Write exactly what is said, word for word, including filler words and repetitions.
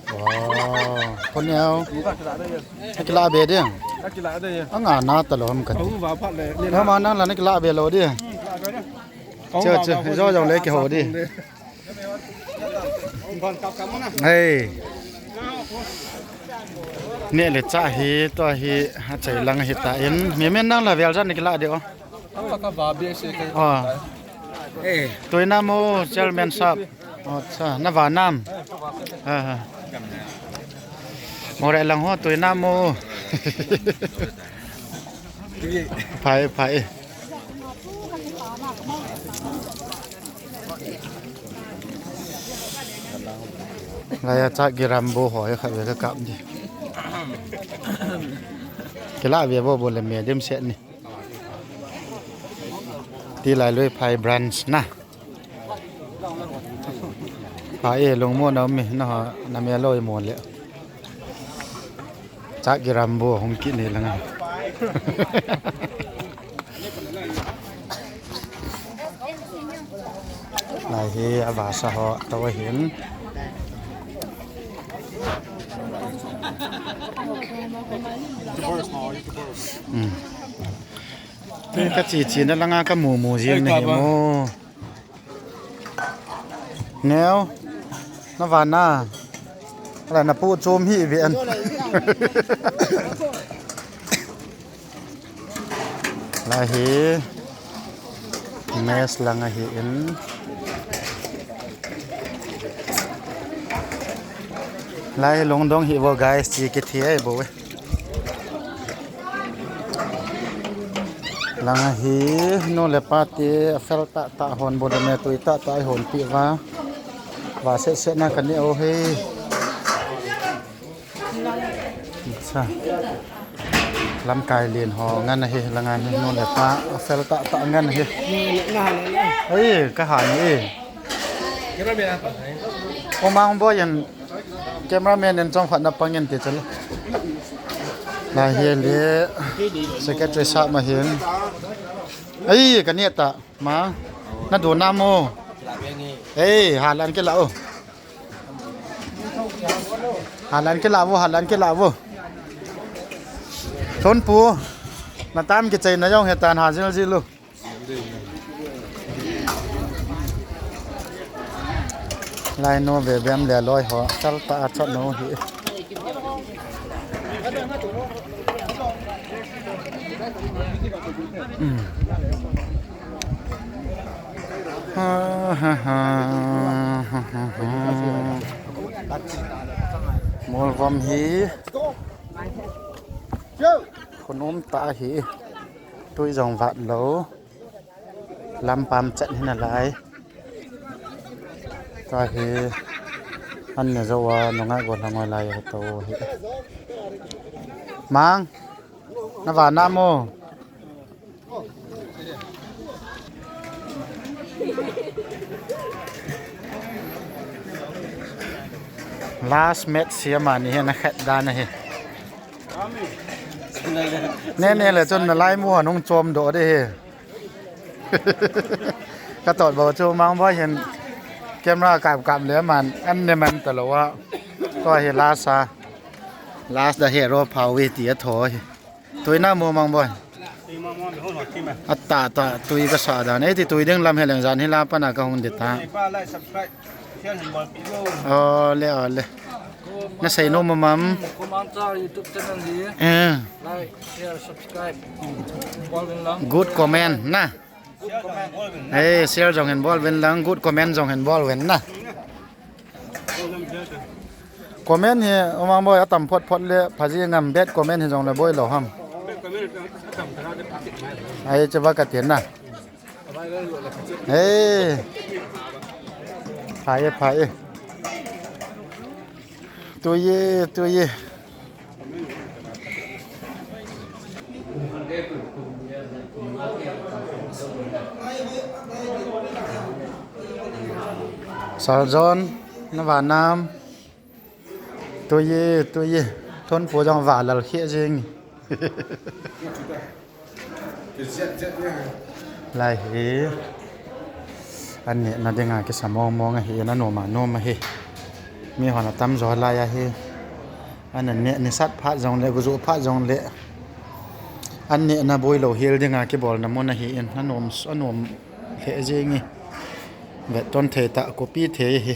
Wow. Kon neo. Akila be de. Akila de. Anga na ta lo ham ka. Ahu va phat le. Ni na ma na la na kila be lo de. Che che. Jo jong le ki ho de. Hey. Ne le cha hi to hi a chai lang hi ta in. Mi men nang la vel jan ni kila de o. Ka va be se ke. Ah. Eh. Tuina mo chairman sap. Acha, na va nam. Ha ha. Mo re lang ho tuina mo. Phai phai. Lai a cha giram bo ho ya kha ve ka kap di. Kila ve bo bo le me dim set ni. Ti lai lui phai branch na. Phai e lungmo na mi na ha na me loi mo le. Cha giram bo hung ki ni lang. Lai hi a va sa ho to hin. Hmm. Ka chi chi na langa ka mu mu jing na hi mo. Neo, na va na. Ala na pu chom hi ve an. Lai hi. Mess lang ahi in. Lai hi lungdong hi bo guys, chi ki thi ai bo we. Lang ahi, nu le pa te, a fel tah tah hon bo de me tui tah tah hon pi va. Va se se na ka ni o he. Acha. Lamkai lien ho ngan ahi, langa hi nu le pa a fel tah tah ngan ahi. Ei, ka ha ni e. O mang bo yan cameraman en chong khat na pang en te chal. La hi le secretary sa ma hin. Ei, ka ni ta ma. Na do na mo. Ei, ha lan ke la o. Halan ke lavo, halan ke lavo. Thon pu. Na tam ke chai na jong he tan ha jil jil lu. Lai no ve bem le loi ho. Tal ta a chot no hi. Hmm. Molvom hi khonung tah hi tui jong vat lou lampam chet hi nalai. Tua hi an ne jou a nungai go lhang lai a to hi. Mang, na va na mo? Last match sia mani hi na khat dan hi. Ne ne le chun nalai mu hanung chom do de hi. Ka tot bo chu mang bo hin camera kap kap le man an ne man ta lo wa. Ko hi last a. Last da hero phawi ti a tho hi. Tui na mo mang bo. Tui mang mo, mi hon ho kim a. Ata ta tui ka sa da. Nei ti tui ding lam he leng jan hi la pana ka hung de ta. Like, subscribe, share, and bol pi lo. O le, o le. Na sei nom mam. Komang cha YouTube channel hi. Eh. Like, share, subscribe. Bol vin lang. Good comment na. Good comment. Eh, share jong hin bol vin lang, good comment jong hin bol vin na. Comment hi, umang boi, atam phot phot le, phaji ngam bad comment hi jong le boi lo ham. Ai, che ba ka tin na. Hey. Phai e, phai e. Tui e, tui e. Sir John, na va nam. Tui e, tui e. Thon pu jong va lal khia jing. Lai hi. An ne na dinga kisa mong mong ahi, na nom a nom ahi. Mi hon atam jo lai ahi. An neh nisat phat jongle, gujuh phat jongle, an nehna boilou hel dinga kibolna mun ahin, anom, anom lheh jenge. Vetton thei tah, kopi thei hi.